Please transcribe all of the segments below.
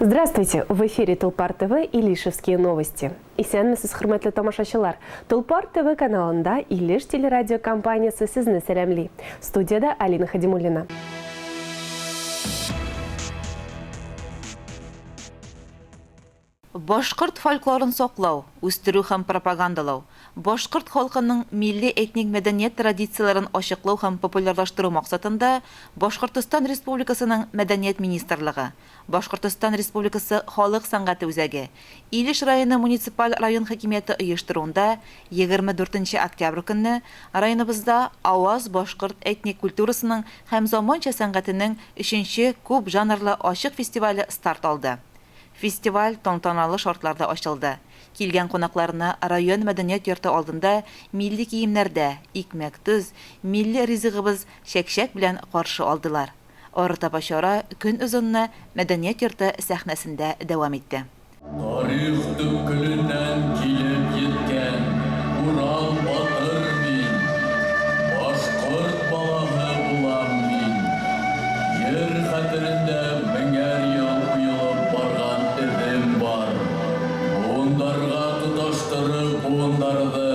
Здравствуйте! В эфире Тулпар ТВ и Илишевские новости. Исәнмесез, хөрмәтле тамашачылар! Тулпар ТВ каналында Илеш телерадиокомпаниясе сезне сәламли. Студиядә Алина Хадимуллина. Башкорт фольклорын саклау, үстерү һәм пропагандалау, башкорт халкының милли-этник мәдәният традицияләрен ачыклау һәм популярлаштыру максатында Башкортостан Республикасының Мәдәният министрлыгы, Башкортостан Республикасы Халык сәнгате үзәге, Илеш районы муниципаль район хакимияте оештыруында 24 нче октябрь көнне районыбызда Аваз башкорт этник культурасының һәм заманча сәнгатенең өченче күп жанрлы ачык фестивале старт алды. Фестиваль тантаналы шартларда ачылды. Килгән кунакларны район мәдәният йорты алдында милли киемнәрдә, икмәк-тоз, милли ризыгыбыз чәкчәк белән каршы алдылар. Арытаба чара көн озынына мәдәният йорты сәхнәсендә дәвам итте. Тарих төпкеленнән килеп еткән Урал батыр мин, Башкорт балаһы булам мин. Ер хәтерендә меңәр ел уелып барган эзем бар. Буындарга тоташтырып буындарны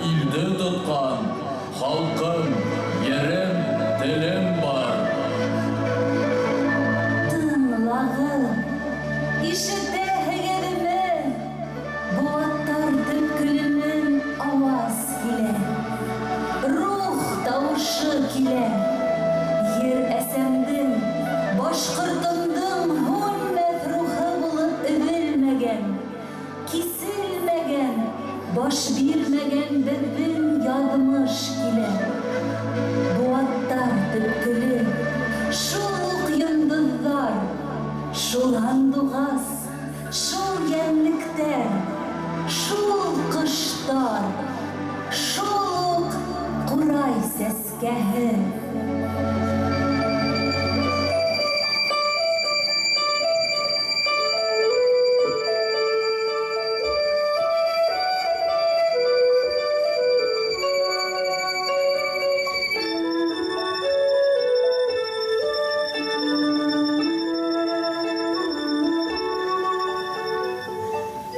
илде тоткан халкым, ерем, телем бар. Тыңлагыз, ишетәһегезме? Булаттар төпкеленнән аваз килә. Рух тавышы килә. Ер әсәмдең, башкортымдың һүнмәҫ рухы булып өҙөлмәгән, киселмәгән, баш бирмәгән беҙҙең яҙмыш килә. Быуаттар төпкөлө, шул уҡ йондоҙҙар, шул һандуғас, Шул йәнлектәр, шул ҡоштар, шул уҡ ҡурай сәскәһе.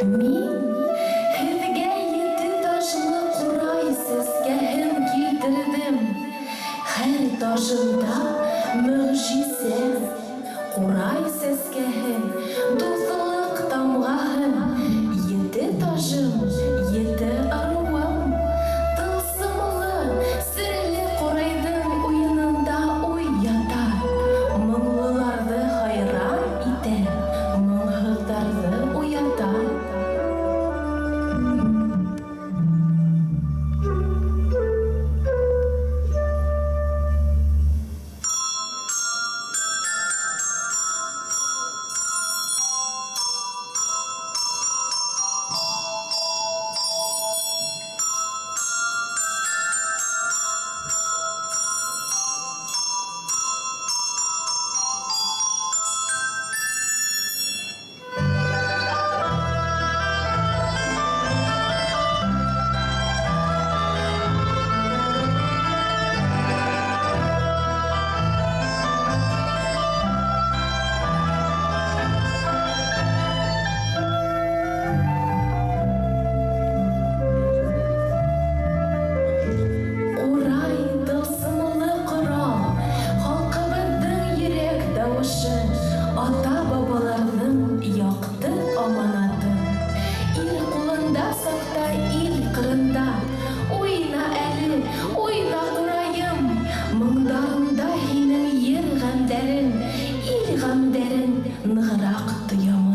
Мин һеҙгә ете тажлы ҡурай сәскәһен килтерҙем. Һәр тажында мөгъжизә. Ҡурай сәскәһе, дуҫлыҡ тамғаһы. Ете тажым, ете ырыуым. Тылсымлы, серле ҡурайҙың уйынында уй ята. Моңлоларҙы хайран итә, моңһоҙҙарҙы уята. Курай, тылсымлы корал, халкыбызның йөрәк тавышы, ата-бабаларның якты аманаты. Ил кулында сакта, ил кырында, Уйна әле, уйна, кураем! Моңдарыңда һинең ер гамьдәрен, ил гамьдәрен ныграк тоямын.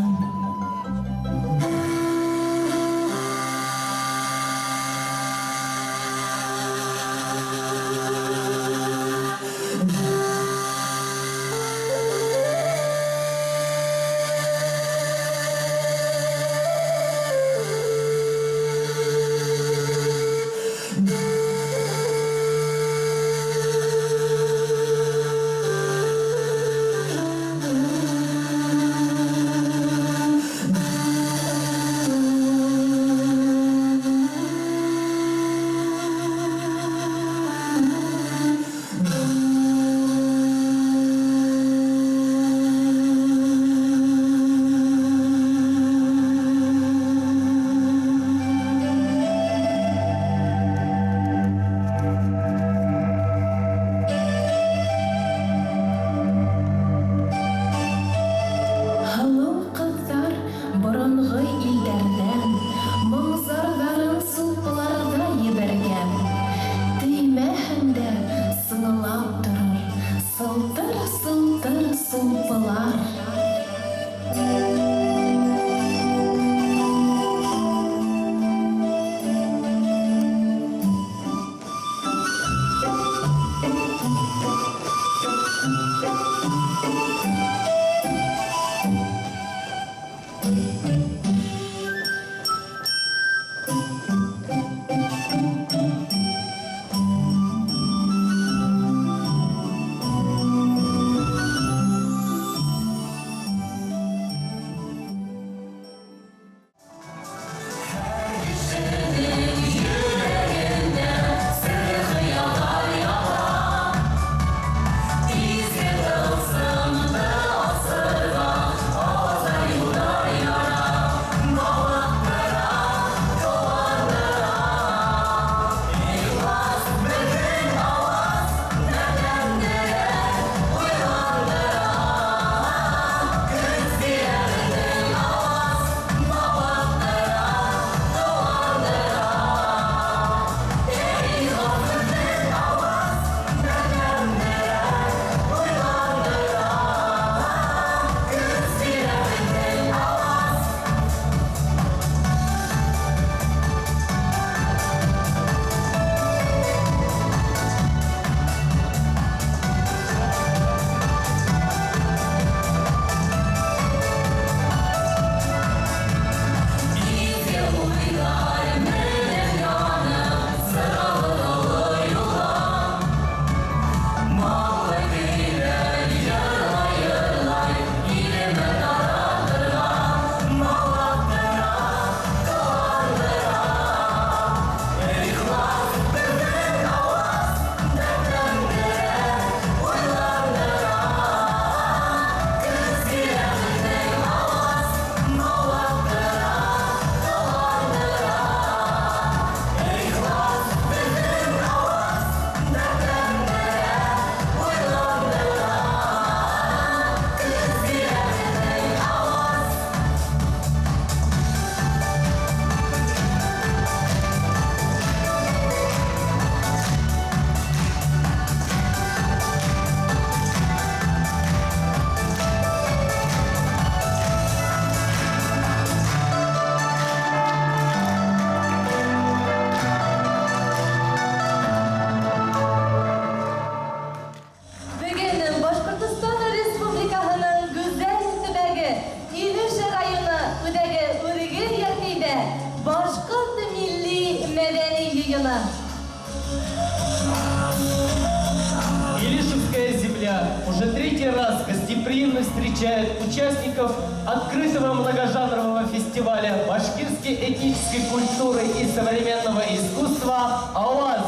уже третий раз гостеприимно встречает участников открытого многожанрового фестиваля башкирской этнической культуры и современного искусства «Аваз».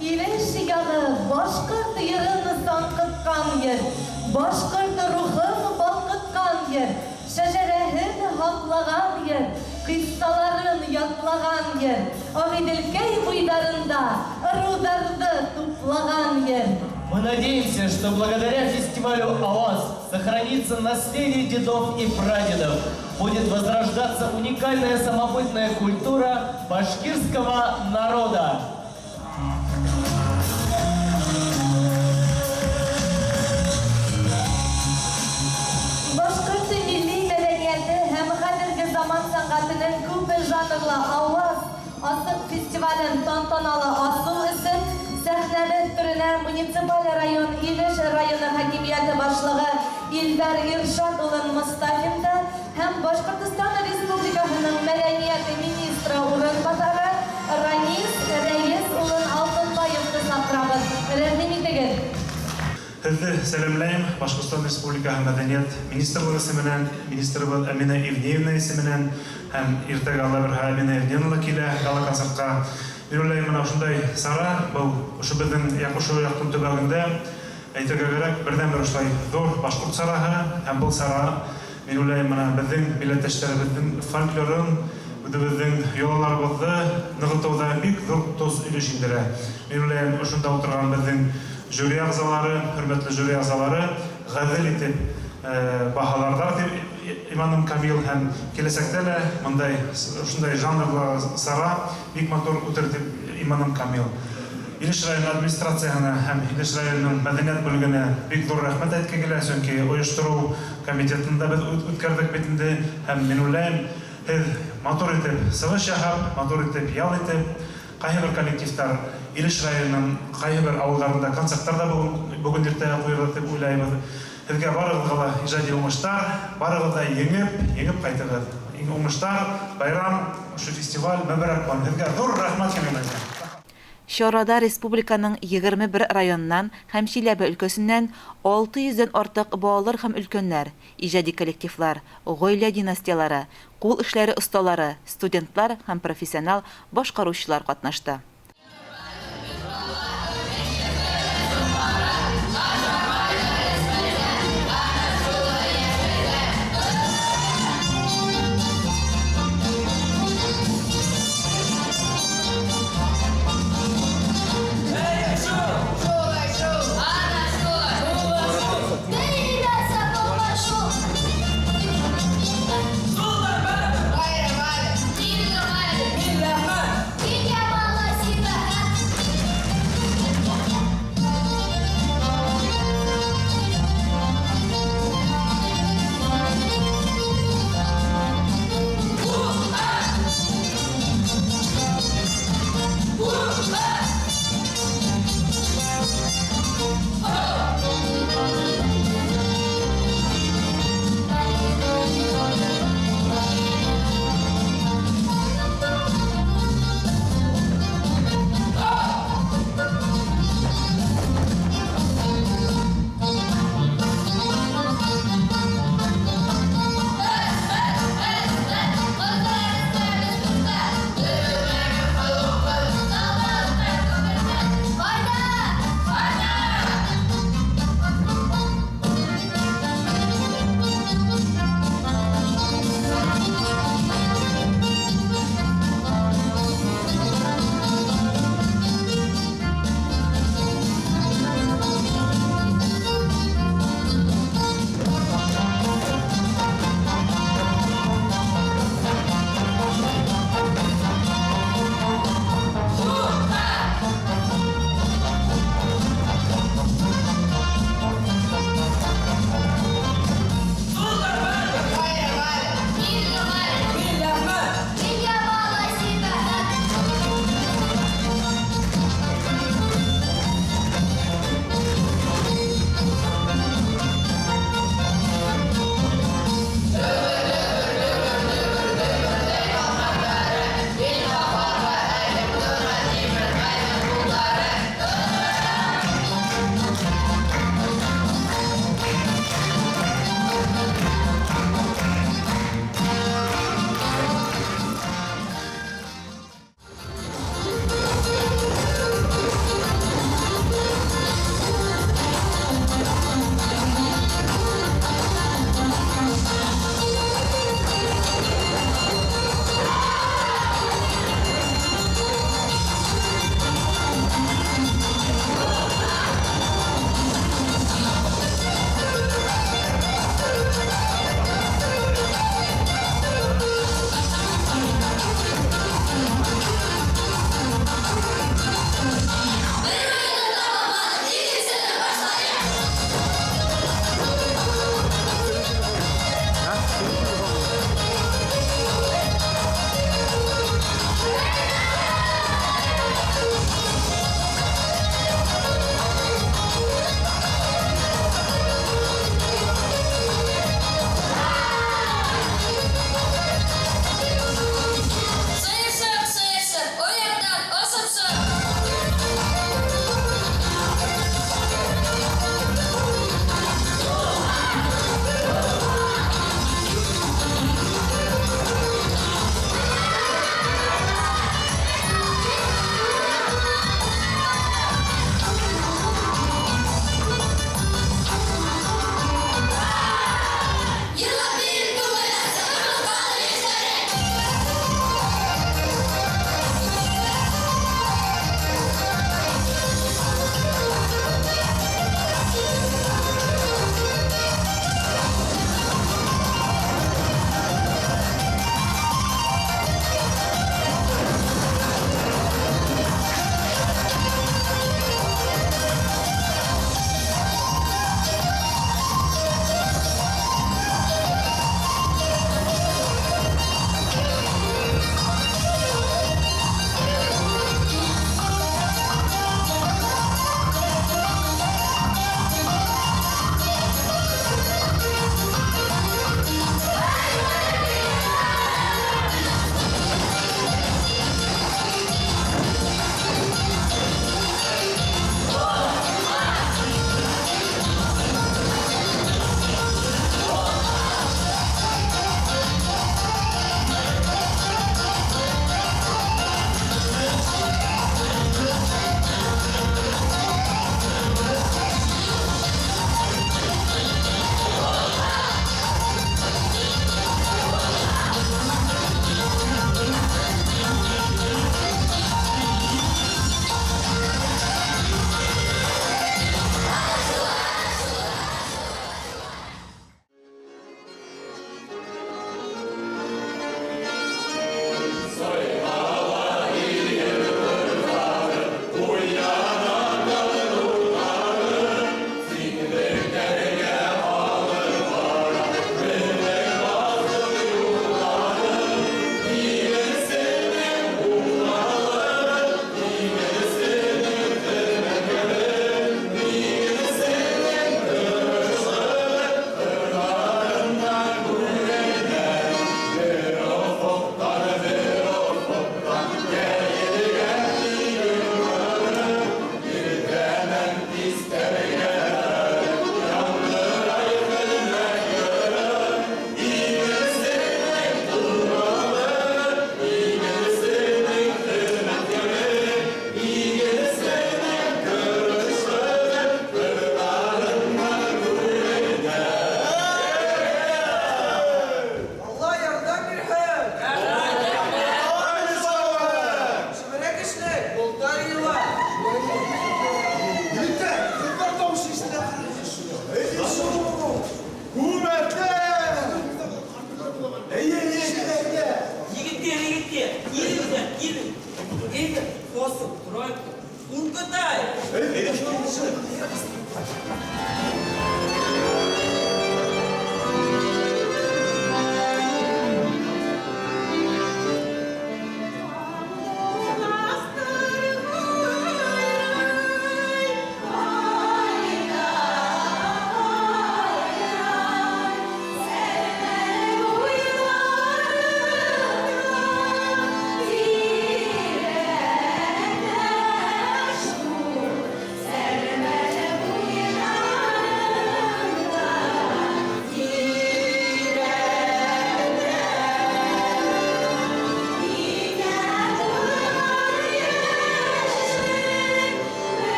Илеш ягы, башкорт йырын саңкыткан ер, башкорт рухын балкыткан ер, шәҗәрәһен һаклаган ер, кыйссаларын ятлаган ер, Агыйделкәй буйларында ырударны туплаган ер. Мы надеемся, что благодаря фестивалю «Аваз» сохранится наследие дедов и прадедов, будет возрождаться уникальная самобытная культура башкирского народа. Башкорт милли мәдәнияте һәм хәзерге заман сәнгатенең күп жанрлы Аваз асык фестивален тантаналы ачу өчен сәхнәбез түренә муниципаль район Илеш районы хакимияте башлыгы Илдар Иршат улын Мостафинды һәм Башкортостан Республикасының мәдәният министры урынбасары Ранис Рәес улын Алтынбаевны чакырабыз. Рәхим итегез. Һеҙҙе сәләмләйем Башҡортостан Республикаһы Мәҙәниәт министрлығы исеменән, министрыбыҙ Әминә Ивнеевна исеменән һәм иртәгә Алла бирһә Әминә Ивнеевна ла килә гала-концертҡа. Мин уйлайым, бына ошондай сара, был ошо беҙҙең ошо яҡтың төбәгендә, әйтергә кәрәк, берҙән-бер ошолай ҙур башҡорт сараһы һәм был сара, мин уйлайым, бына беҙҙең милләттәштәребеҙҙең фольклорын, үҙебеҙҙең йолаларыбыҙҙы нығытыуҙа бик ҙур тоз өлөш индерә. Мин уйлайым, ошонда ултырған беҙҙең жюри ағзалары, хөрмәтле жюри ағзалары ғәҙел итеп баһаларҙар тип иманым камил һәм киләсәктә лә мындай ошондай жанрлы сара бик матур үтер тип иманым камил. Илеш районы администрацияһына һәм Илеш районының мәҙәниәт бүлегенә бик ҙур рәхмәт әйтке килә, сөнки ойоштороу комитетында беҙ үткәрҙек бит инде һәм мин уйлайым, һеҙ матур итеп сығыш яһап, матур итеп ял итеп, ҡайһы бер коллективтар Илеш районының ҡайһы бер ауылдарында концерттар ҙа бөгөн иртәгә ҡуйырҙар тип уйлайбыҙ. Һеҙгә барығыҙға ла ижади уңыштар, барығыҙ ҙа еңеп, еңеп ҡайтығыҙ. Уңыштар, байрам, ошо фестиваль мөбәрәк булһын. Һеҙгә ҙур рәхмәт һәммәгеҙгә. Чарада республиканың 21 районыннан һәм Чиләбе өлкәсеннән 600 дән артык балалар һәм өлкәннәр, иҗади коллективлар, гаилә династияләре, кул эшләре осталары, студентлар һәм профессионал башкаручылар катнашты.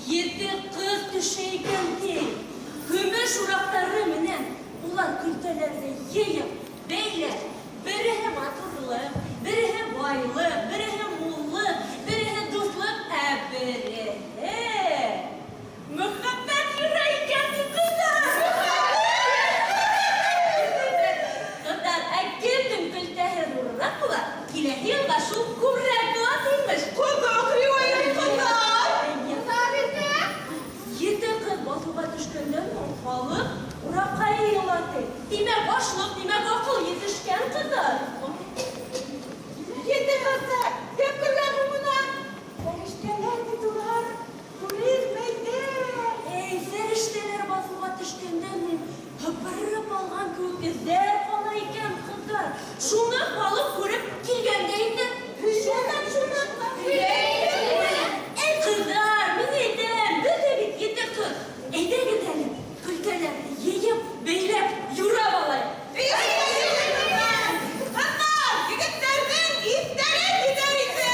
Ете кыз төшә икән, ди. Көмеш ураклары менән улар көлтәләрне йыеп, бәйләп, береһе матурлык, береһе байлык, береһе муллык, береһе дуслык, ә береһе мөхәббәт юра икән, ди, кызлар. Мөхәббәт! Кызлар, ә кемнең көлтәһе зуррак була, киләһе елга шул күбрәк була, имеш. Кызык риваять, кызлар! Ете кыз басуга төшкәннән соң халык уракка җыела, ди. Димәк, ашлык, димәк, акыл җитешкән, кызлар. Ете кызны кем күргән моны? Фәрештәләр бит улар, күренмәйдә. Әй, фәрештәләр басуга төшкәннән һуң һыпырып алган кебек эзләр кала икән, кызлар. Шуны халык күреп килгән дә инде. Шуннан, шуннан. Әй, кызлар, мин әйтәм, без дә бит ете кыз. Әйдәгез әле, көлтәләрне йыеп, бәйләп, юрап алыйк. Кызлар, егетләрнең исләре китәр инде.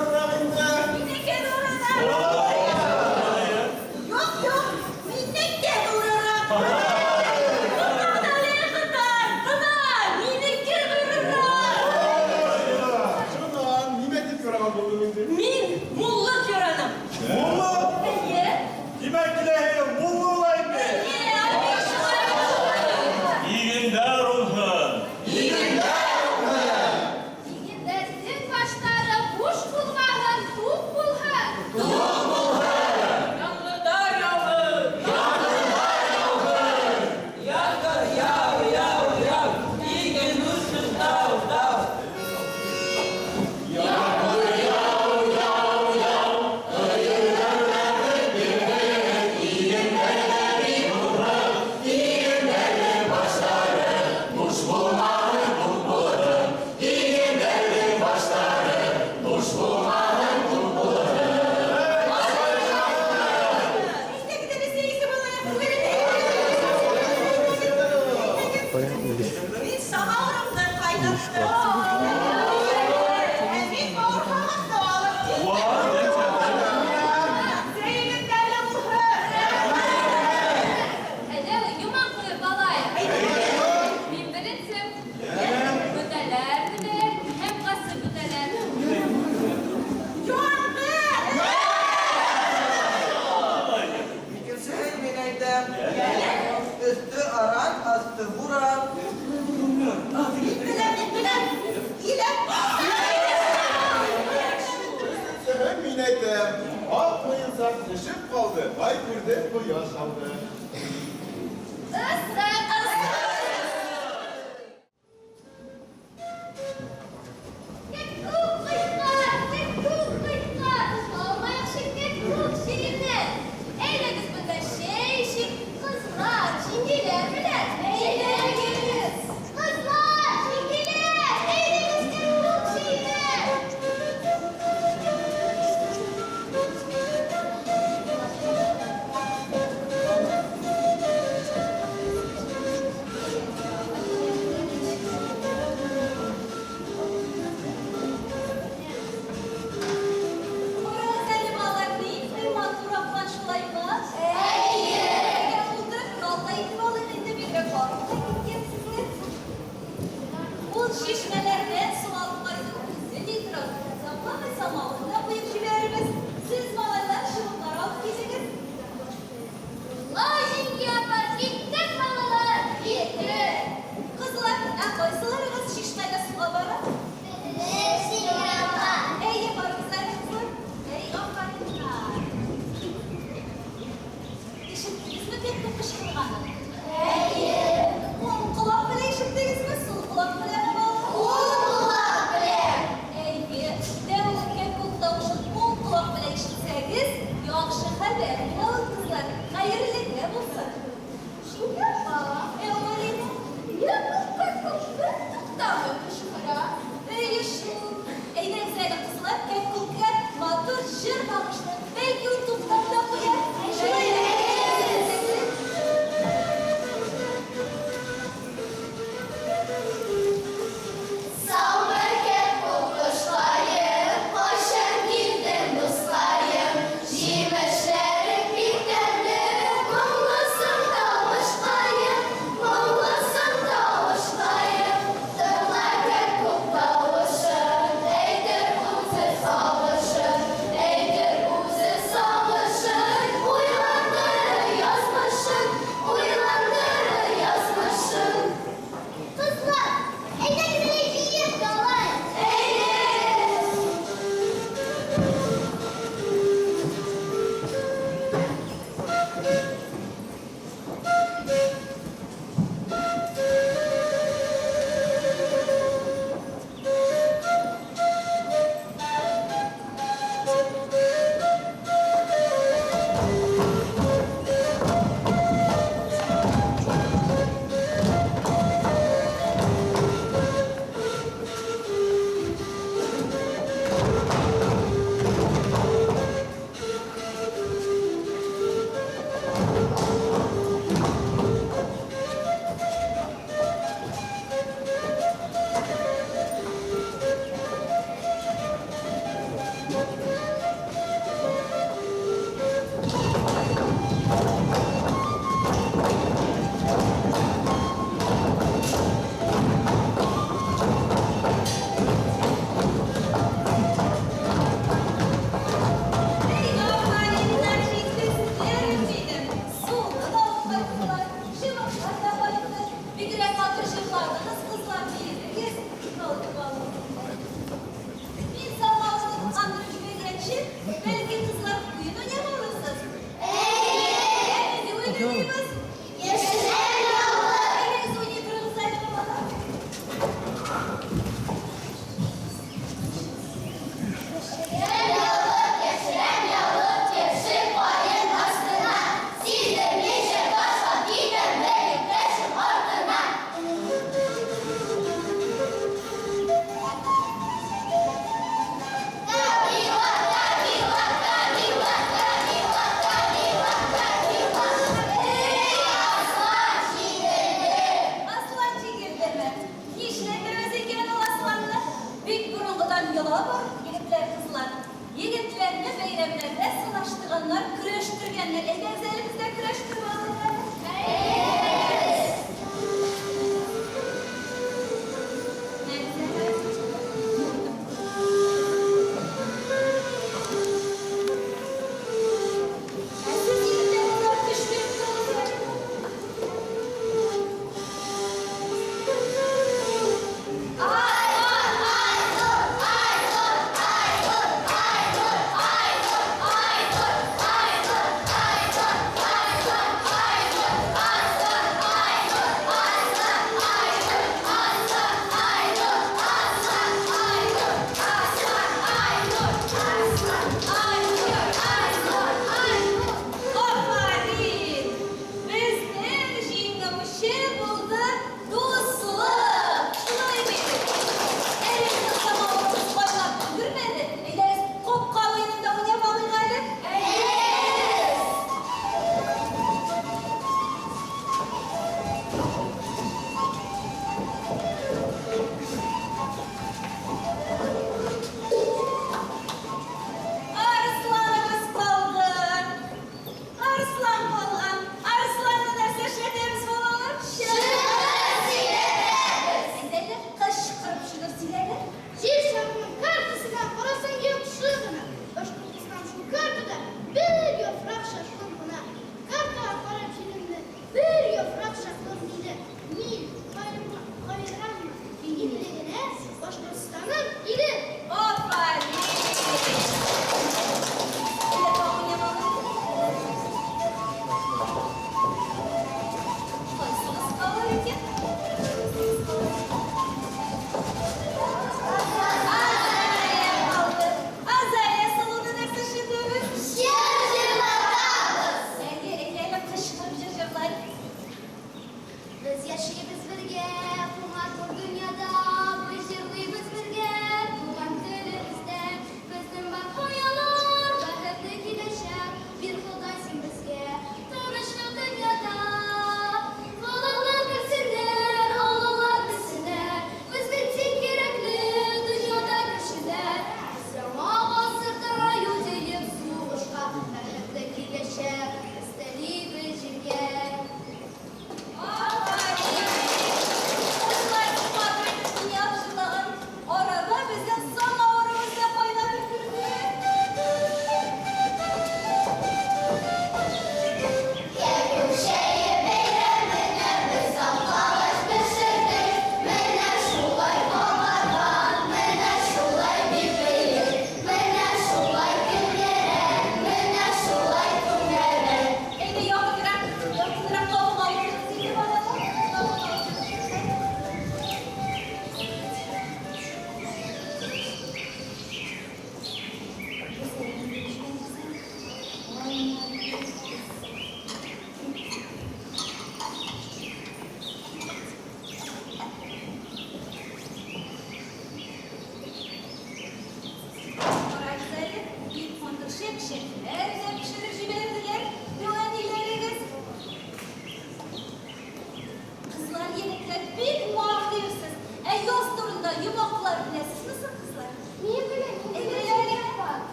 Минеке зуррак. Юк, юк, минеке зуррак. Туктале, кызлар, кызлар, минеке зуррак. Шуннан нимә дип юраган булдың инде? Мин муллык юраным. Муллык? Әйе. Димәк, киләһе ел муллы була инде. Әйе, әби, шулай булсын. Игеннәр уңсын! Игеннәрнең башлары буш булмаһын, тук булһын. Яңгырлар яуһын! Яңгырлар яуһын! Яңгыр яу, яу, яу, иген үссен тау, тау. Мин самавырымны кайнаттым. Ә мин бавырсагымны алып килдем. Сәегез тәмле булсын. Әйдә, юман куеп алайык. Мин беренче. Бөтәләр, бөтәләр һәм касып бөтәләр. Янгын! Икенчесен мин әйтәм. Өсте аран, асты буран. Мин беләм, мин беләм. Иләк. Өченчесен мин әйтәм. Ак муенсак төшеп калды, ай күрде, кояш алды. Ысык, ысык. Кәккүк кайткан, кәккүк кайткан, Алмаякчы кәккүк чәеннән. Әйдәгез монда чәй эчик, кызлар, җиңгиләр белән. Әйдәгез! Кызлар, җиңгиләр, әйдәгез кәккүк чәенә. Бәлки, кызлар, уен уйнап алырсыз? Әйе! Ә нинди уен уйныйбыз? Яшерен яулык! Әйдәгез, уйный торыгыз әле, балалар. Яшерен яулык, яшерен яулык, чыршы каен астына. Сиздермичә ташлап китәм бер иптәшем артына. Табила, табила.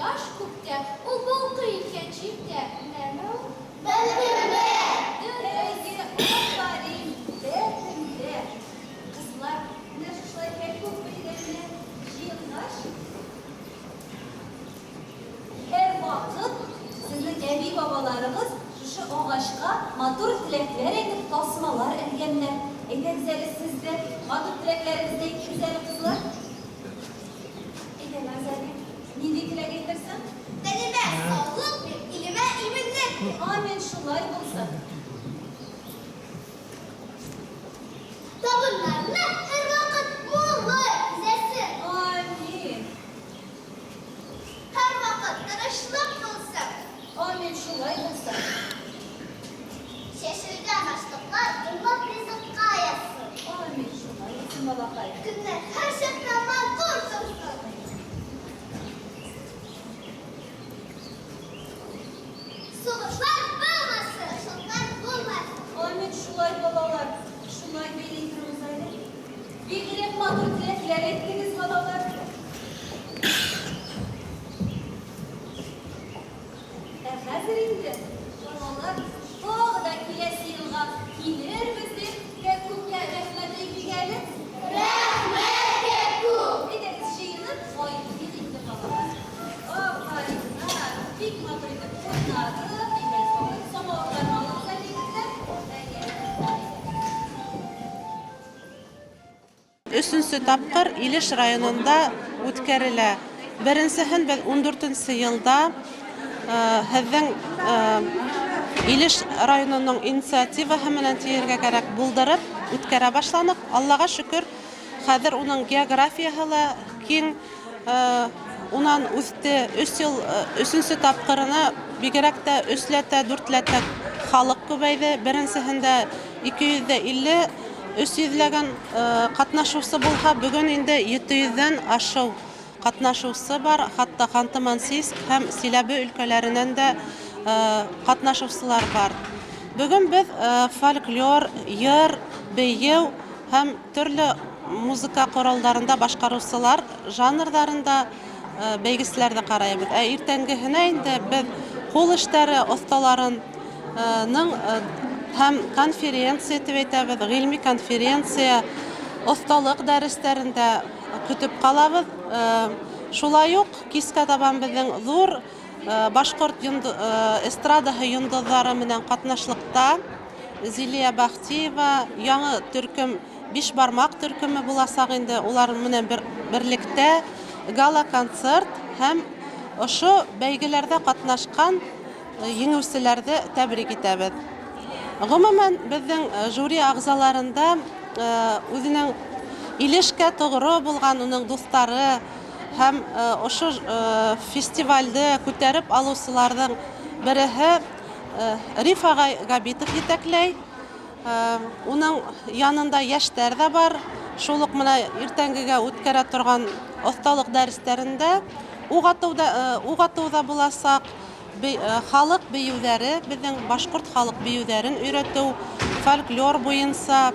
Кояш күктә, ул балкый икән җирдә. Нәмә ул? Бәхетемә! Дөрес! Афәрин! Бәхетемдә! Кызлар, менә шушылай кәккүк бәйрәменә җыелгач, һәрвакыт сезнең әби-бабаларыгыз шушы агачка матур теләкләр әйтеп тасмалар элгәннәр. Әйдәгез әле сез дә матур теләкләрегезне әйтегез әле, кызлар. Әйдә, Назалия, нинди теләк әйтерсең? Тәнемә саулык бир, илемә иминлек бир. Амин, шулай булсын. Табыннарны һәрвакыт муллык бизәсен. Амин. Һәрвакыт тынычлык булсын. Амин, шулай булсын. Чәчелгән ашлыклар уңып ризыкка язсын. Амин, шулай булсын, балакай. Көннәр һәрчакта матур торсын. Сугышлар булмасын, шатлар булмасын. Амин, шулай, балалар. Шулай бәйли торыгыз әле. Бигрәк матур теләкләр әйттегез, балалар. Ә хәзер инде, балалар, тагы да киләсе елга килербез дип, кәккүккә рәхмәт әйтик әле. Рәхмәт, кәккүк! Әйдәгез, җыенып кайтыйк инде, балалар. Афәриннәр! Бик матур итеп уйнадык. Әйдәгез, балалар, самавырларны алыгыз әле, егетләр. Әйе, әйдәгез. Өченче тапкыр Илеш районында үткәрелә. Беренчеһен без ундүртенче елда һеҙҙең Илеш районының инициативаһы менән тиергә кәрәк, булдырып үткәрә башланык. Аллага шөкер, хәҙер уның географияһы ла киң, унан үҫте. Өс ел, өсөнсө тапҡырына бигерәк тә өсләтә, дүртләтә халыҡ күбәйҙе. Беренсеһендә 250 Өч йөзләгән катнашучы булһа, бүген инде 700 дән ашыу катнашучы бар, хатта Ханты-Мансийск һәм Силәбе өлкәләреннән дә катнашучылар бар. Бүген без фольклор, йыр, бию һәм төрле музыка коралларында башкаручылар жанрларында бәйгеселәрне карайбыз. Ә иртәнгеһенә инде без кул эшләре осталарын ның һәм конференция дип әйтәбез, гыйльми конференция, осталык дәресләрендә көтеп калабыз. Шулай ук кичкә табан безнең зур башкорт эстрадаһы йондызлары менән катнашлыкта Зилия Бахтиева яңы төркем Биш бармак төркеме буласак инде, улар менән берлектә гала-концерт һәм ошо бәйгеләрдә катнашкан Җиңүчеләрне тәбрик итәбез. Гомумән, безнең жюри әгъзаларында үзенең Илешкә тогры булган уның дуслары һәм ошо фестивальне күтәреп алучыларның береһе Риф агай Габитов җитәкләй. Уның янында яшьтәр дә бар. Шул ук менә иртәнгегә үткәрә торган осталык дәресләрендә ук ату да, ук ату да булачак. Халык биюләре, безнең башкорт халык биюләрен өйрәтү, фольклор буенча,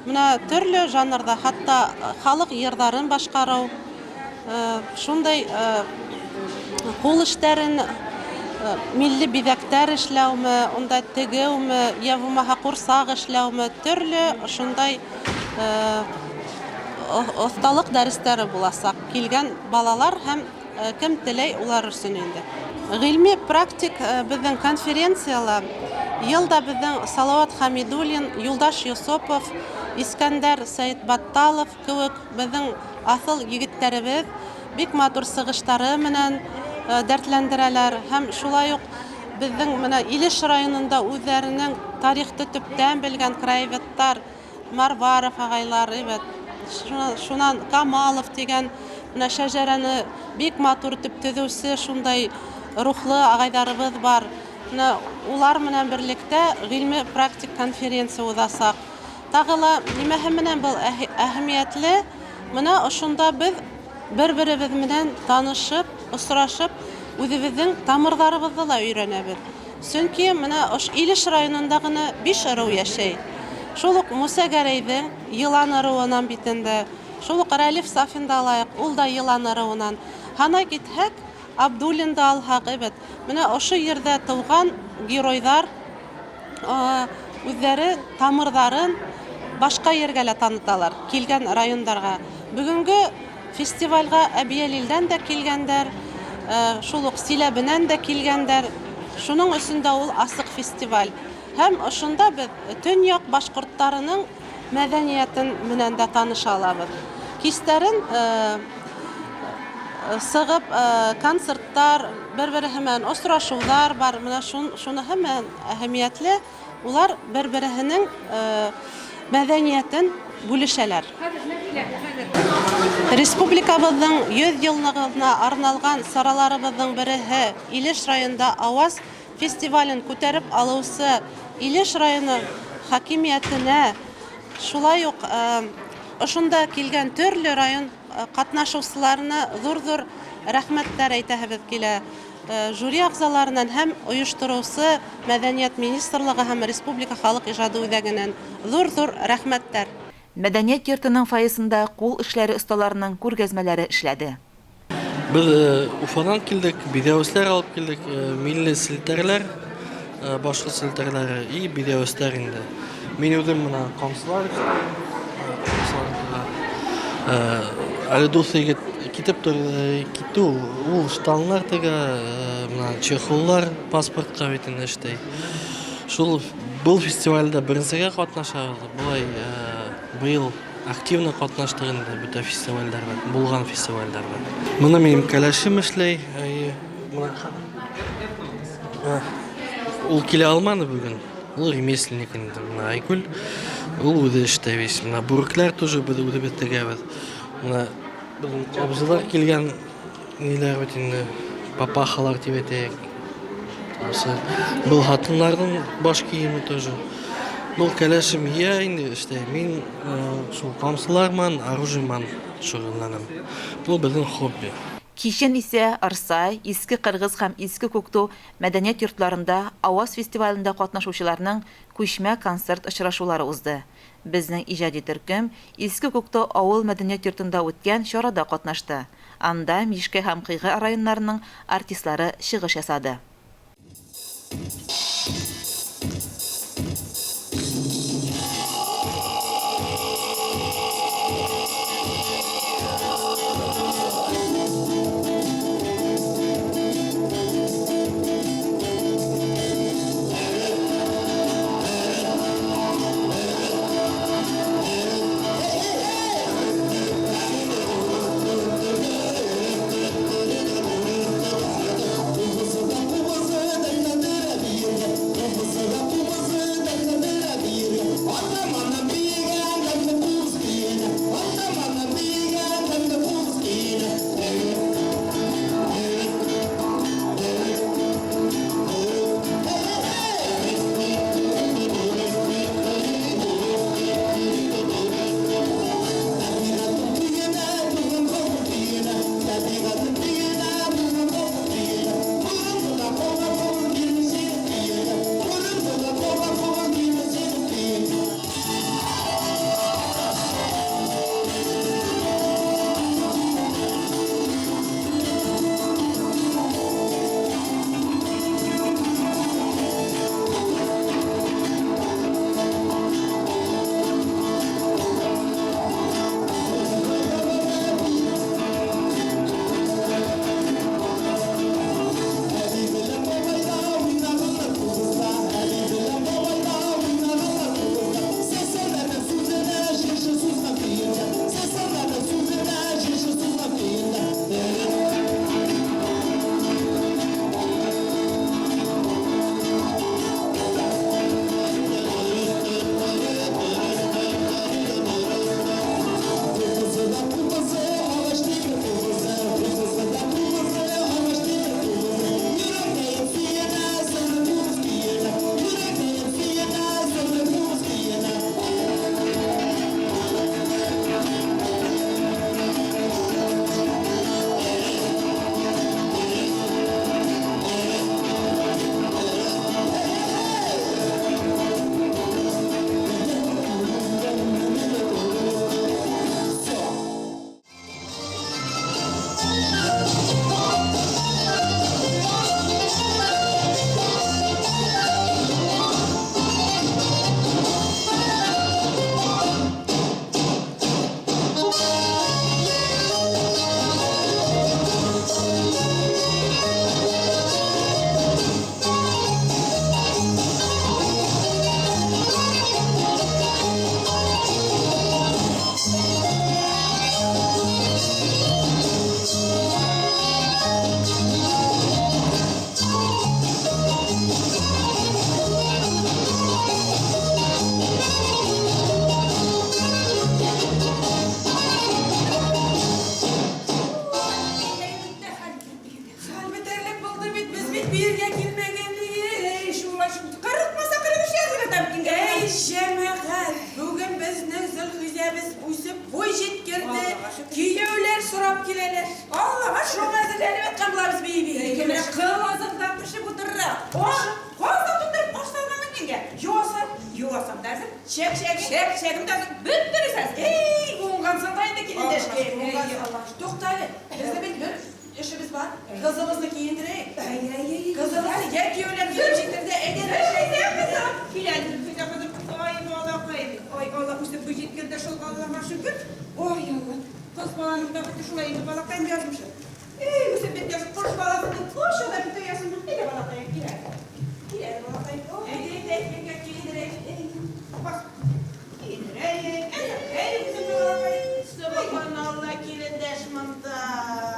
менә төрле жанрда, хәтта халык йырларын башкару, шундый кул эшләрен, милли бизәкләр эшләүме, унда тегеүме, я булмаһа курсак эшләүме, төрле шундай осталык дәресләре булачак. Килгән балалар һәм Кем теләй, улар өчен инде. Гыйльми практик безнең конференцияләр ел да безнең Салават Хәмидуллин, Юлдаш Йосыпов, Искәндәр Сәетбатталов кебек безнең асыл егетләребез бик матур чыгышлары менән дәртләндерәләр һәм шулай ук безнең менә Илеш районында үзләренең тарихты төптән белгән краеведтар Марваров агайлар, әйбәт. Шуннан Камалов дигән менә шәҗәрәне бик матур итеп төзүче шундай рухлы агайларыбыз бар. Менә улар менән берлектә гыйльми практик конференция узасак. Тагы ла нимәһе менән был әһәмиятле? Менә ошонда без бер-беребез менән танышып, очрашып, үзебезнең тамырларыбызны ла өйрәнәбез. Чөнки менә ош Илеш районында гына биш ыру яшәй. Шул ук Муса Гәрәйнең Елан ыруынан бит инде. Шул ук Рәлиф Сафин да лаек, ул да Елан ыруынан. Һанай китһәк, Абдуллин да алһак, әйбәт. Менә ошо ердә туган геройдар үзләре тамырларын башка ергә лә таныталар, килгән райондарга. Бүгенге фестивальгә Әбиәлилдән дә килгәндәр, шул ук Силәбенән дә килгәндәр. Шуның өчен дә ул асык фестиваль. Һәм ошында без төньяк башкортларының мәдәниятен менән дә таныша алабыз. Кичтәрен сыгып концертлар, бер-береһе менән очрашулар бар. Менә шуныһы менән әһәмиятле, улар бер-береһенең мәдәниятен бүлешәләр. Республикабызның 100 еллыгына арналган чараларыбызның береһе Илеш районында Аваз фестивален күтәреп алучы Илеш районы хакимиятенә, шулай ук ошында килгән төрле район катнашучыларына зур-зур рәхмәтләр әйтәһебез килә. Жюри әгъзаларыннан һәм оештыручы Мәдәният министрлыгы һәм Республика халык иҗады үзәгеннән зур-зур рәхмәтләр. Мәдәният йортының фойесында кул эшләре осталарының күргәзмәләре эшләде. Без Уфадан килдек, биҙәүесләр алып килдек, милли селтәрләр, башкорт селтәрләре и биҙәүесләр инде. Мин үзем менә камсылар Әле дус егет китеп торды, китте ул. Ул штаннар тегә, менә чехоллар паспортка бит инде эшли. Шул был фестивальдә беренчегә катнашабыз. Болай быел Активно катнаштык инде бөтә фестивальләрдә, булган фестивальләрдә. Моны минем кәләшем эшләй. Ул килә алмады бүген. Ул ремесленник инде, менә Айгөл. Ул үзе эштә весь. Менә бүрекләр тоже без үзебез тегәбез. Менә безнең абзыйлар килгән Ниләр бит инде, папахалар дип әйтәйек. Бусы был хатыннарның баш киеме тоже. Был кәләшем я инде эштә. Мин шул камсыларман, оружиеман шөгыльләнәм. Бу безнең хобби. Кичен исә Рсай, Иске Кыргыз һәм Иске Күкту мәдәният йортларында Аваз фестивалендә катнашучыларның күчмә концерт очрашулары узды. Безнең иҗади төркем Иске Күктау авыл мәдәният йортында үткән чарада катнашты. Анда Мишкә һәм Кыйгы районнарының артистлары чыгыш ясады. биергә килмәгәнлеге. Әй, шулай шул. Кырыкмаса 43 язып ята бит инде. Әй, җәмәгать, бүген безнең Зөлхизәбез үсеп буй җиткерде. Кияүләр сорап киләләр. Аллага шөкер. Шуңа әзерләнеп яткан булабыз бии-бии. Менә кыл азында пешеп утырырга. Аш, каз да тутырып аш салганмын мингә. Юасам, юасам да әзер. Чәк-чәк. Чәк-чәгем дә әзер. Бөтенесе әзер. Эй, уңгансың да инде килендәш. Аллага шөкер, уңгансың. Тукта әле, безнең бит бер эшебез бар. Кызыбызны киендерәйек. Кызыбызны я кияүләр килеп җиткерде, әйдә Зөлхизә кызым, кил әле, Зөлхизә кызым. Ай, балакаем. Ай, Алла үсеп буй җиткерде шул, Аллага шөкер. Ай, Алла. Кыз баланың да бите шулай инде, балакаем язмышы. Эй, үсеп беткәч, кош баласы дип, оча да бит оясын. Әйдә, балакаем, кил әле. Кил әле, балакаем. Әйдә, әйдә, әйдә, киендерәйек. Эй, бас. Киендерәйек. Әйдә, әйдә, үзеңне, балакаем. Сөбханалла, килендәш монда.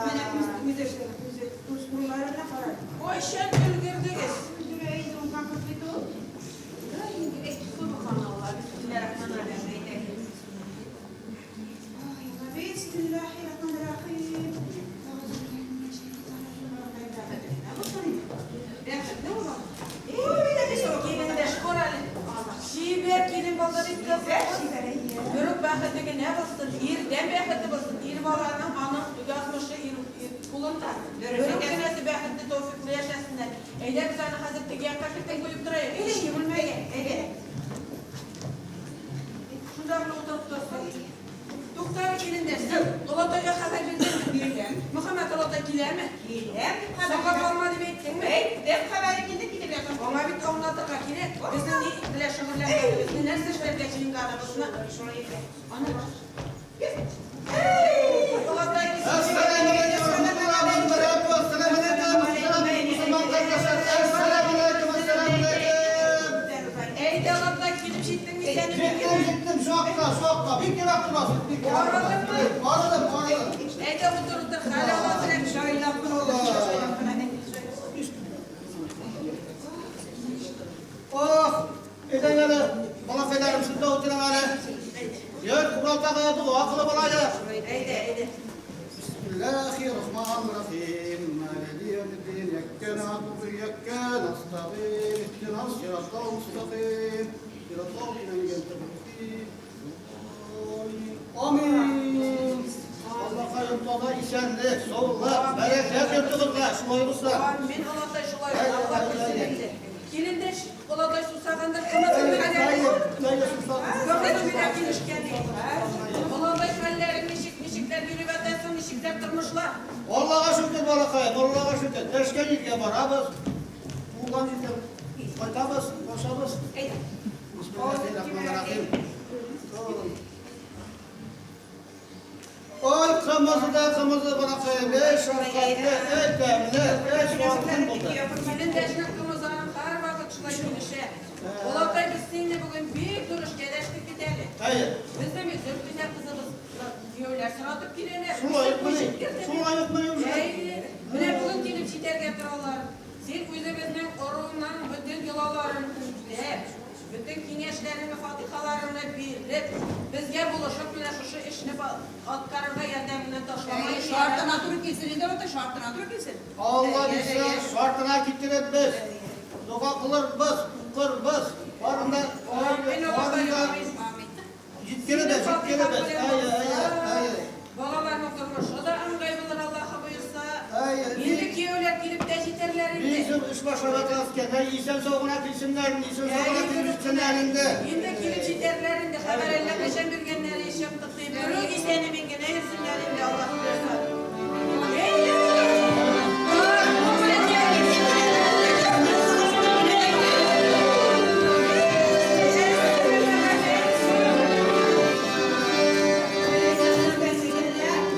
Менә үз үзе эшләде, үзе үз куллары белән карады. Кайчан өлгердегез? Өлгерә инде, уңган кыз бит ул. Өлгерә инде. Эй, сөбханалла, бисмиллаһир-рахманир-рахим. Әйдә. Бисмиллаһир-рахманир-рахим. Бәхетле булам. Килендәш, кара әле. Чибәр килен булды бит кыз. Берүк бәхете генә булсын, ирдән бәхете булсын. Ир баланың аның язмышы ир ир кулында. Берүк генәсе бәхетле, тәүфикле яшәсеннәр. Әйдә без аны хәзер теге якка кертеп куеп торайык. Әйдә, бүлмәгә, әйдә. Шунда гына утырып торсын. Тукта әле, килендәш. Олатайга хәбәр бирдеңме? Бирдем. Мөхәммәт олатай киләме? Киләм дип хәбәр. Соңга калма дип әйттеңме? Әйттем, хәбәре килде, килеп ятам. Аңа бит аңлатырга кирәк. Безнең ни белән шөгыльләнгәнебезне, нәрсә эшләргә җыенганыбызны. Шулай икән. Аны Эй, олатай Әйдә, олатай, килеп җиттеңме икән? Җиттем, җиттем, шакка, шакка, бик ерак торасыз, бик ерак. Арыдыңмы? Арыдым, арыдым. Әйдә, утыр, утыр, хәл аласың. Җайлап кына утыр, җайлап кына. Ох, әйдәң әле, балакайларым, сез дә утырың әле. Йөр, Уралтага дога кылып алайык. Әйдә, әйдә. Бисмиллахир-рахманир-рахим. Малики яумиддин. Iyyaка нa'buду ва iyyaка nasta'in. Ihdinas siratal mustaqim. Siratal ladzina an'amta alayhim. Амин. Аллакаем таза исәнлек, саулык, бәрәкәт йортыгызга, шулай булса. Амин, олатай, шулай Алла бирсен инде. Килендәш, олатай сусагандыр, кымызын хәләл. Кымызын бирә килешкән. Олатай хәлләре ничек, ничекләр йөреп ятасың, ничекләр тормышлар? Аллага шөкер, балакаем, Аллага шөкер. Дәшкән җиргә барабыз, булган җиргә кайтабыз, кашабыз. Әйдә. Бисмиллахир-рахманир-рахим. Ой, кымызы да кымызы, балакаем, эй, шәфкатьле, эй, тәмле, эй, салкын булды. Килендәшнең кымызы аның һәрвакыт шулай килешә. Олатай, без сине бүген бик зур эшкә дәштек бит әле. Әйе. Безнең бит Зөлфизә кызыбыз кияүләр соратып киләләр. Шулай укмыни? Шулай укмыни уже? Әйе. Менә бүген килеп җитәргә торалар. Син үзебезнең ыруның бөтен йолаларын үтәп, бөтен киңәшләреңне, фатихаларыңны биреп, безгә булышып менә шушы эшне аткарырга ярдәмеңне ташламай. Шартына туры килсен инде, олатай, шартына туры килсен. Алла бирсә, шартына китерербез. Дога кылырбыз, укырбыз. Барында, Амин, олатай, барында амин, амин. җиткерербез, җиткерербез. Әйе, әйе, әйе. Балаларның тормышы да ыңгай булыр, Аллаһы боерса. Әйе. Инде кияүләр килеп тә җитәрләр инде. Bizim эш башлап икән, исән сау гына килсеннәр, исән сау гына килеп җитсеннәр инде. Инде килеп җитәрләр инде, хәбәр әллә кайчан биргәннәре чыктык дип. Берүк исән-имин генә йөрсеннәр инде, Аллаһ боерса.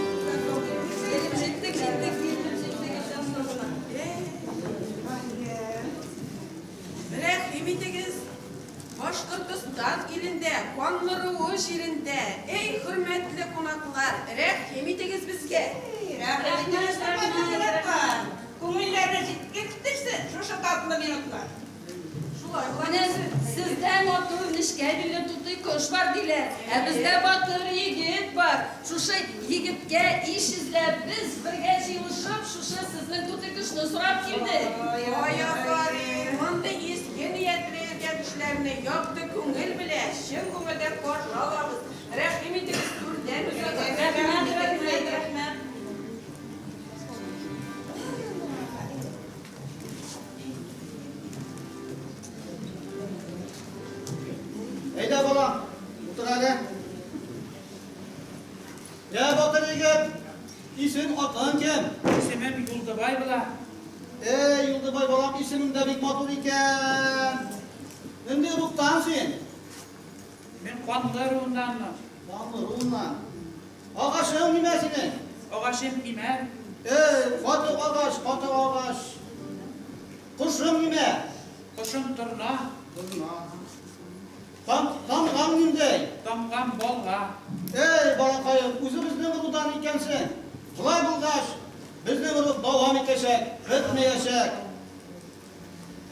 Килеп җиттек, җиттек, килеп җиттек, исән сау гына. Рәхим итегез, Башкортостан илендә, Канлыруы җирендә, эй, хөрмәтле кунаклар, рәхим итегез безгә. Рәхмәт, рәхмәт. Күңелләрне җиткерттерсен шушы татлы минутлар. Шулай була. Менә сездә матур нечкә билле тутый кош бар диләр. Ә бездә батыр егет бар. Шушы егеткә иш эзләп, без бергә җыелышып, шушы сезнең тутый кошны сорап килдек. Ай, афәрин! Мондый изге ният белән йөргән кешеләрне якты күңел белән, чын күңелдән каршы алабыз. Рәхим итегез, түрдән узыгыз. Рәхмәт, рәхмәт, рәхмәт. Әйдә, балам, утыр әле. Йә, батыр егет, исем атың кем? Исемем Юлдыбай була. Эй, Юлдыбай балам, исемең дә бик матур икән. Нинди ыругтан син? Мин Канлы ыруыннанмын. Канлы ыруыннан. Агачың нимә синең? Агачым имән. Эй, каты агач, каты агач. Кошың нимә? Кошым торна. Торна. Там, тамгаң ниндәй? Тамгам балга. Эй, балакаем, үзебезнең ырудан икәнсең. Шулай булгач, безнең ыруг дәвам итәчәк, бетмәячәк.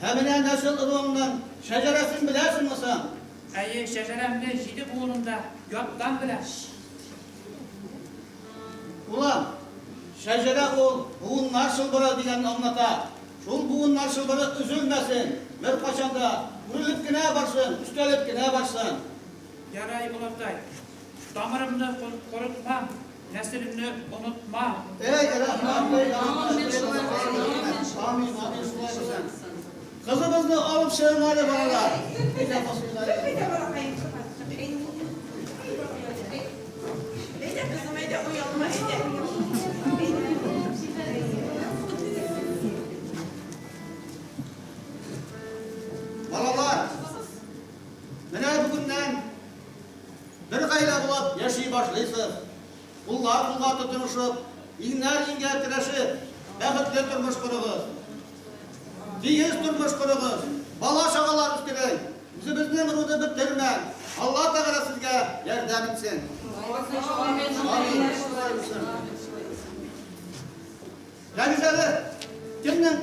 Ә менә нәсел ыруыңның шәҗәрәсен беләсеңме соң? Әйе, шәҗәрәмне җиде буынында яттан беләм. Улым, шәҗәрә ул буыннар чылбыры дигәнне аңлата. Шул буыннар чылбыры өзелмәсен, беркайчан да, үрелеп кенә барсын, өстәлеп кенә барсын. Ярай, олатай, тамырымны корытмам, нәселемне онытмам. Әй, рәхмәт, әй, рәхмәт, рәхмәт. Амин, амин, шулай булсын. Кызыбызны алып чыгың әле, балалар. Әйдә, басыйк әле. Әйдә, балакаем, чык, чык. Әйдә, кызым, әйдә, оялма, әйдә. Балалар, менә бүгеннән бер гаилә булып яши башлыйсыз. Куллар кулга тотынышып, иңнәр иңгә терәшеп, бәхетле тормыш корыгыз. Тигез тормыш корыгыз, бала-чагалар үстерең, үзебезнең ыруны бетермәң. Алла Тәгалә сезгә ярдәм итсен. Амин. Шулай булсын. Ягез әле, кемнең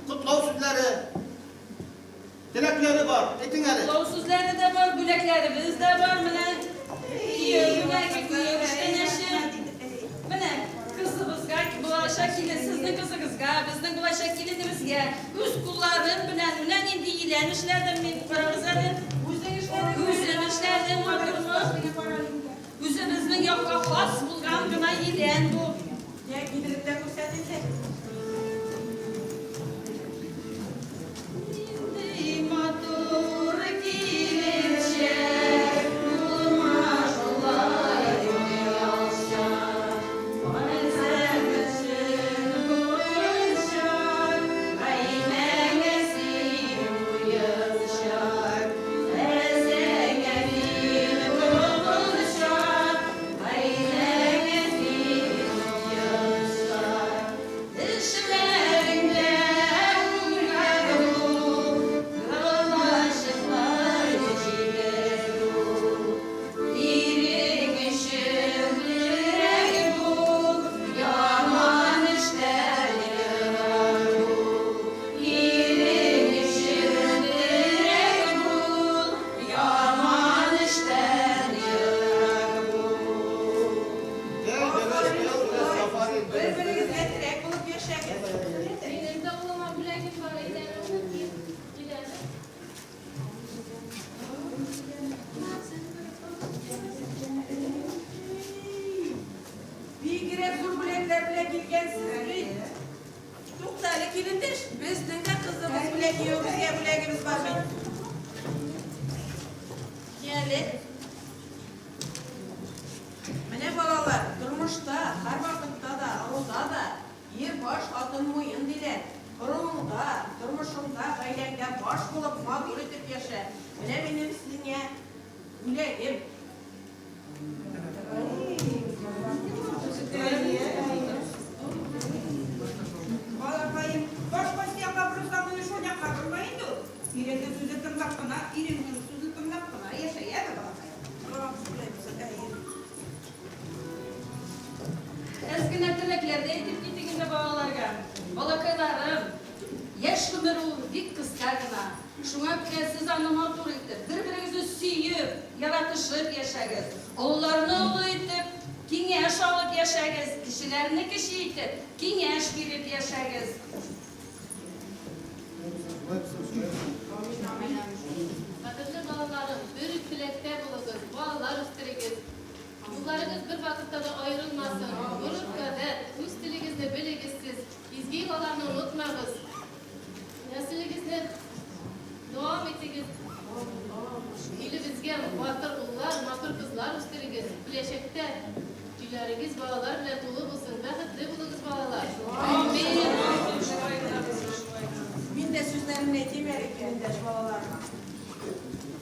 котлау сүзләре, теләкләре бар? Әйтең әле. Котлау сүзләре дә бар, бүләкләребез дә бар. Менә кияү бүләге, кияү күчтәнәче. Менә кызыбызга, булачак килен, сезнең кызыгызга, безнең булачак киленебезгә үз кулларым белән менә нинди елән эшләдем мин. Карагыз әле. Үзем эшләдем, матурмы? Үзебезнең якка хас булган гына елән бу. Йә, кидереп тә күрсәт инде. Нинди матур киленчәк, булма шулай оялчан. Үзең өчен куенчак, гаиләңә син уенчак. Әзеңә мин колынчак, гаиләңә син уенчак. Эшләреңдә уңган бул, кылачыклар җибәр бул. Ирең өчен терәк бул, яман эштән ерак бул. Ирең өчен терәк бул, яман эштән ерак бул. Бер-берегезгә терәк булып яшәгез. Минем дә улыма бүләгем бар, әйдә, кил, кил әле. Бигрәк зур бүләкләр белән килгәнсез бит. Тукта әле, килендәш, безнең дә кызыбыз белән киявебезгә бүләгебез бар бит. Яле. Менә балалар, тормышта, һәрвакытта да, ыруда да ир баш, хатын муен диләр. Ыруыңда, тормышыңда, гаиләңдә баш булып, матур итеп яшә. Менә минем сиңа бүләгем. Балакаем, баш кайсы якка борылсаң, менә шул якка борма инде ул. Иреңнең сүзен тыңлап кына, иреңнең сүзен тыңлап кына яшә, яме, балакаем. Шулай булсын, әйе. Әз генә теләкләр дә әйтеп китик инде балаларга. Балакайларым, яшь гомер ул бик кыска гына. Шуңа күрә сез аны матур итеп, бер-берегезне сөеп, яратышып яшәгез. Олыларны олы итеп, киңәш алып яшәгез, кечеләрне кече итеп, киңәш биреп яшәгез. бервакытта да аерылмасын. Гореф-гадәт, үз телегезне белегез сез, изге йолаларны онытмагыз. Нәселегезне дәвам итегез. Илебезгә батыр уллар, матур кызлар үстерегез. Киләчәктә өйләрегез балалар белән тулы булсын. Бәхетле булыгыз, балалар. Амин. Мин дә сүзләремне әйтим әле, көндәш балаларыма.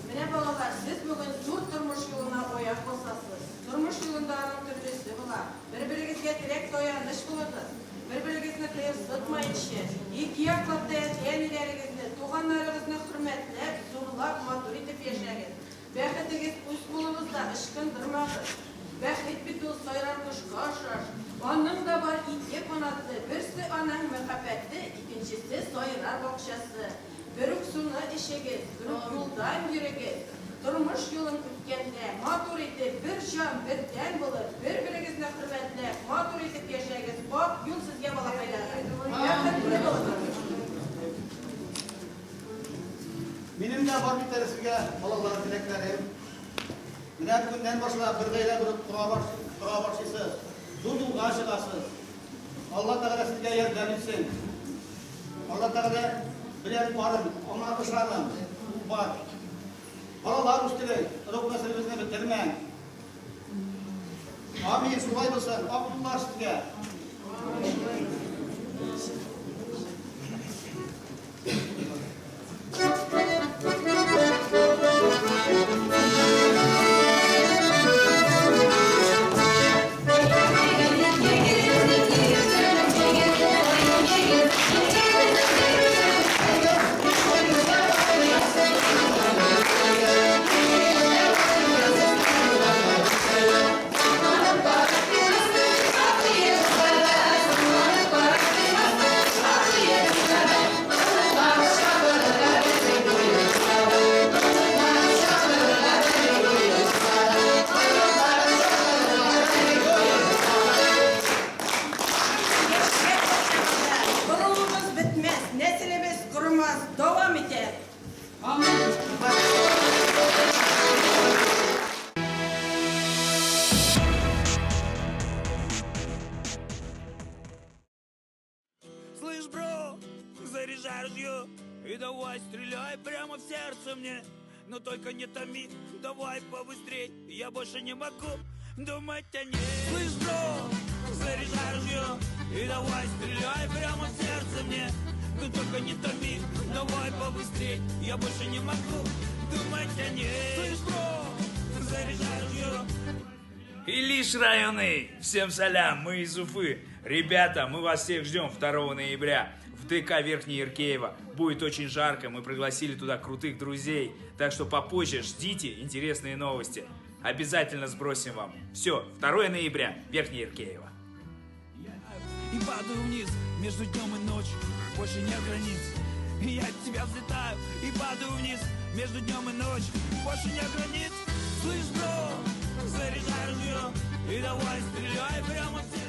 Менә, балалар, сез бүген зур тормыш юлына аяк басасыз. Тормыш юлында аның төрлесе була. Бер-берегезгә терәк-таяныч булыгыз. Бер-берегезне кыерсытмаенчы, ике яклап та әти-әниләрегезне, туганнарыгызны хөрмәтләп, зурлап, матур итеп яшәгез. Бәхетегез үз кулыгызда, ычкындырмагыз. Бәхет бит ул сайрар кошка охшаш. Аның да бар ике канаты, берсе аның мәхәббәте, икенчесе сайрар бакчасы. Бер үк суны эчегез, бер үк юлдан йөрегез. Тормыш юлын үткәндә, матур итеп, бер җан, бер тән булып, бер-берегезне хөрмәтләп, матур итеп яшәгез. Ак юл сезгә, балакайларым. Бәхетле булыгыз. Минем дә бар бит әле сезгә, балалар, теләкләрем. Менә бүгеннән башлап бер гаилә булып тора башлыйсыз. Зур юлга чыгасыз. Алла Тәгалә сезгә ярдәм итсен. Алла Тәгалә белән барын, аңа ышаның, ул бар. Балалар үстерең, ыруг нәселебезне бетермәң. Амин, шулай булсын. Ак юллар сезгә. Горурлыгыбыз бетмәс, нәселебез корымас, дәвам итәр. Слышь, бро, заряжай ружье и давай стреляй прямо в сердце мне. Но только не томи, давай побыстрей, я больше не могу думать о ней. Слышь, бро, заряжай ружье и давай стреляй прямо в сердце мне. Но только не томи, давай побыстрей, я больше не могу думать о ней. Слышь, бро, заряжай ружье. Илиш районы! Всем салям, мы из Уфы. Ребята, мы вас всех ждем 2 ноября в ДК Верхний Иркеево. Будет очень жарко, мы пригласили туда крутых друзей. Так что попозже ждите интересные новости. Обязательно сбросим вам. Все, 2 ноября, Верхний Иркеево. И падаю вниз между днем и ночью, больше нет границ. И я от тебя взлетаю и падаю вниз между днем и ночью, больше нет границ. Слышь, бро, заряжай ружье и давай стреляй прямо в сердце.